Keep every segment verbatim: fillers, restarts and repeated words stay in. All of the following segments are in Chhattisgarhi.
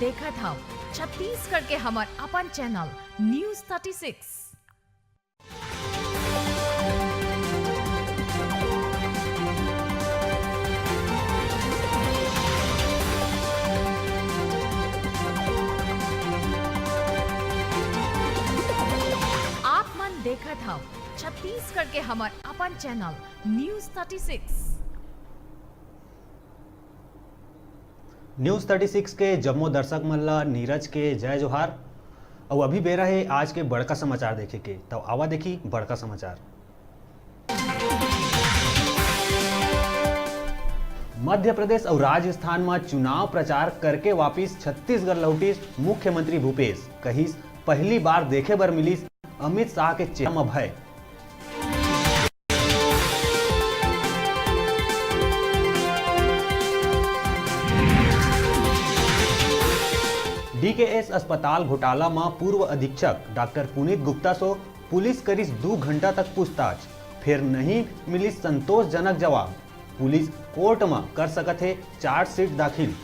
देखत हव छत्तीसगढ़ के हमर अपन चैनल न्यूज़ थर्टी सिक्स। आप मन देखत हव छत्तीसगढ़ के हमर अपन channel news thirty six. News thirty six के जम्मो दर्शक मन ला नीरज के जय जोहार। अउ अभी बेरा हे आज के बड़का समाचार देखे के, तब आवा देखी बड़का समाचार। मध्य प्रदेश अउ राजस्थान म चुनाव प्रचार करके वापिस छत्तीसगढ़ लौटिस मुख्यमंत्री भूपेश, कहिस, "पहली बार देखे बर मिलिस अमित शाह के चेहरा म भय।" डीकेएस अस्पताल घोटाला म पूर्व अधीक्षक डॉक्टर पुनीत गुप्ता सो पुलिस करिस दू घंटा तक पूछताछ, फेर नहीं मिलिस संतोषजनक जवाब। पुलिस कोर्ट म कर सकत हे चार्जशीट दाखिल।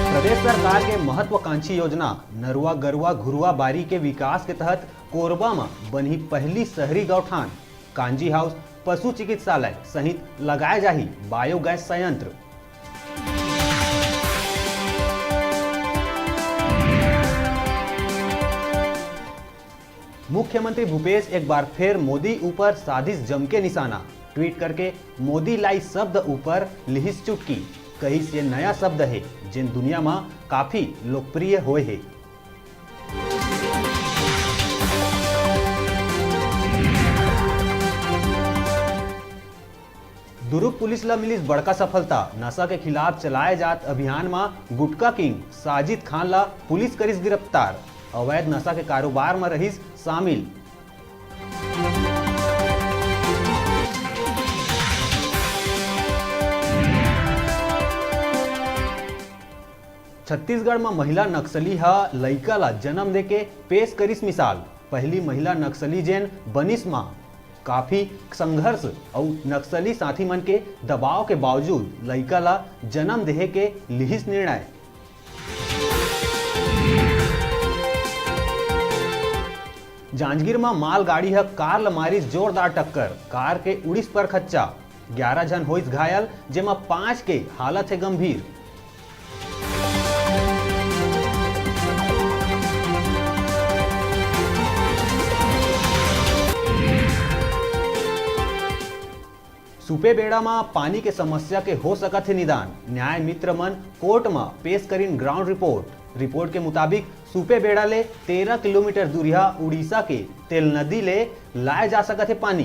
प्रदेश सरकार के महत्वाकांक्षी योजना नरुआ गरुआ घुरुआ बारी के विकास के तहत कोरबा म बनही पहली शहरी गौठान, कांजी हाउस, पशु चिकित्सालय सहित लगाए जाही बायोगैस संयंत्र। मुख्यमंत्री भूपेश एक बार फेर मोदी ऊपर साधिस जमके निशाना। ट्वीट करके मोदी लाई शब्द ऊपर लिहिस चुटकी, कहिस ये नया शब्द हे, जेन दुनिया म काफी लोकप्रिय होए हे। दुरूग पुलिस ल मिलिस बड़का सफलता। नशा के खिलाफ चलाए जात अभियान म गुटखा किंग साजिद खान ल पुलिस करिस गिरफ्तार। अवैध नशा के कारोबार म रहिस शामिल। छत्तीसगढ़ म महिला नक्सली ह लइका ल जन्म देके पेश करिस मिसाल। पहली महिला नक्सली जेन बनिस मां, काफी संघर्ष अउ नक्सली साथी मन के दबाव के बावजूद लइका ल जन्म देहे के लिहिस निर्णय। जांजगीर म मालगाड़ी ह कार ल मारिस जोरदार टक्कर, कार के उड़िस परखच्चा, ग्यारा झन होइस घायल, जेमा पांच के हालत हे गंभीर। सुपेबेड़ा म पानी के समस्या के हो सकत हे निदान, न्याय मित्र मन कोर्ट म पेश करिन ग्राउंड रिपोर्ट। रिपोर्ट के मुताबिक सुपेबेड़ा ले तेरह किलोमीटर दूरिहा उड़ीसा के तेल नदी ले लाए जा सकत हे पानी।